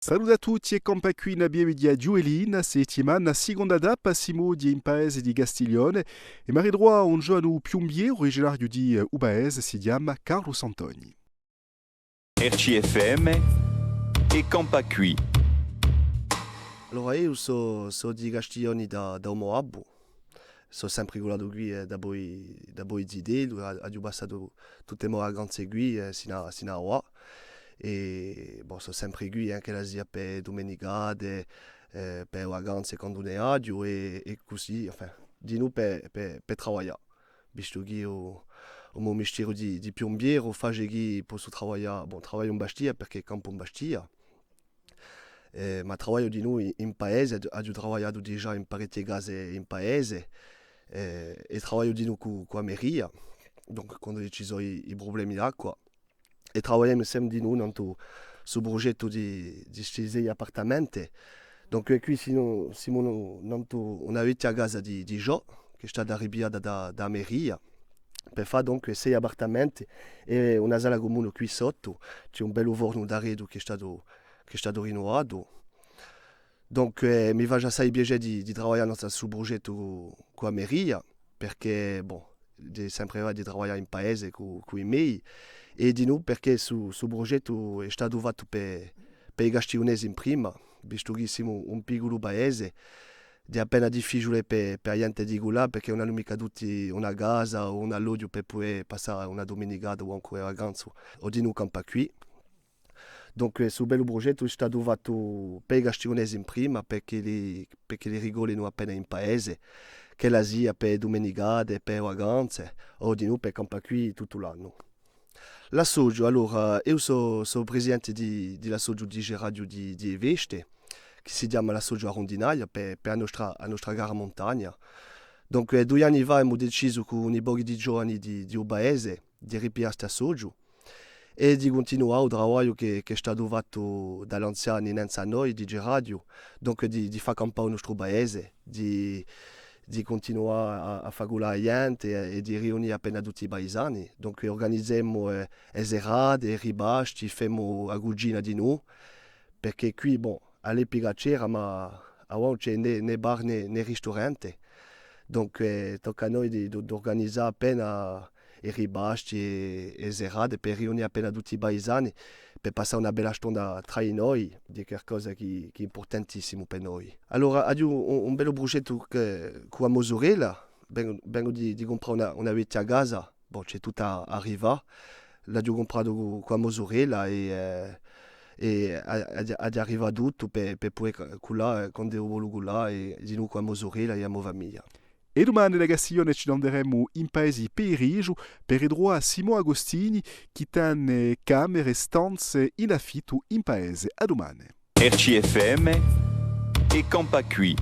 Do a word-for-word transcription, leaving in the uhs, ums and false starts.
Salute à tutti è campà quì in a pieve di a Ghjuvellina, settimana, siconda tappa, simu oghje in paese di Castiglione è m'arritrovu un ghjovanu piumbiere, uriginariu di, eh, u paese, si chjama Carlu Santoni. R C F M è campà quì. Allora, eiu sò, sò di Castiglione da, da u mo babbu. Sò sempre cullatu quì, eh, dapoi, dapoi zitellu, a-, aghju passatu tutte e mo vacanze quì, eh, sinu à, sinu à avà. È, bon, sò sempre quì, eh, ch'ella sia per dumenicate, eh, per vacanze quandu ne aghju, è, è cusì, enfin, dinù per, per, per travaglià. Vistu chì u, u mo mistieru di, di piumbieru face chì possu travaglià, bon, travagliu in Bastia perchè campu in Bastia. Eh, ma travagliu dinù in, in paese, aghju, aghju travagliatu digià in parechje case in paese, eh, è travagliu dinù cù, cù a meria, donc quandu ci sò i, i prublemi d'acqua. È travagliemu inseme dinù nantu su prugettu di, di sti sei appartamenti. Donc, eh, quì simu, simu nantu una vechja casa di, di Ghjò, chì hè stata ripigliata da, da a meria, per fà donc sei appartamenti è una sala cumuna quì sottu, ci hè un bellu fornu d'arretu chì hè statu, chì hè statu rinnuvatu. Donc, eh, mi face assai piacè di, di travaglià nantu à su prugettu cù, cù a meria, perchè, bon, di sempre avà di travaglià in paese cù, cù i mei, è dinù perchè su, su prugettu hè statu fattu per, per i Castigliunesi in prima, vistu chì simu un picculu paese, hè appena difficiule per, per a ghjente di cullà, perchè ùn anu micca tutti una casa o un alloghju per pudè passà una dumenicata o ancu e vacanze, o dinù campà quì. Donc, eh, su bellu prugettu hè statu fattu per i Castigliunesi in prima, perchè li, perchè li ricollinu appena in paese, ch'ella sia per dumenicate, per vacanze, o dinù per campà quì tuttu l'annu. L'associu, allora, eiu sò, sò presidente di, di l'associu di Gerardiu di, di e Feste, chì si chjama l'associu A Rundinaia, per, per a nostra, a nostra cara muntagna. Donc, eh, dui anni fà emu decisu cù un pocu di ghjovani di, di u paese di ripiglià st'associu, è di cuntinuà u travagliu chì, chì hè statu fattu da l'anziani innanzu à noi, di Gerardiu, donc di, di fà campà u nostru paese, di, di cuntinuà à, à fà cullà a ghjente è, è di riunì appena tutti i paisani. Donc, urganizemu, eh, e serate, i ripasti, femu a cucina dinù, perchè quì, bon, à l'epica c'era, ma avà ùn ci hè nè, nè bar nè, nè risturante. Donc, eh, tocca à noi di, di, d'urganizà appena i ripasti è, è e serate per riunì appena tutti i paisani, per passà una bella stonda trà di noi, hè qualcosa chì, chì hè impurtantissimu per noi. Allora, aghju un, un bellu prugettu chì, cù a mo surella, vengu, vengu di, di cumprà una, una vechja casa, bon, ci hè tuttu à, à rifà. L'aghju cumpratu cù, cù a mo surella è, eh, è a, aghju, aghju à rifà tuttu per, per pudè cu-, cullà, eh, quand'eiu volu cullà, è dinù cù a mo surella è a mo famiglia. È dumane da Castiglione ci n'anderemu in paesi Peirigiu per ritruvà Simon Agostini chì tene camere è stanze in affittu in paese. À dumane. R C F M è campà quì.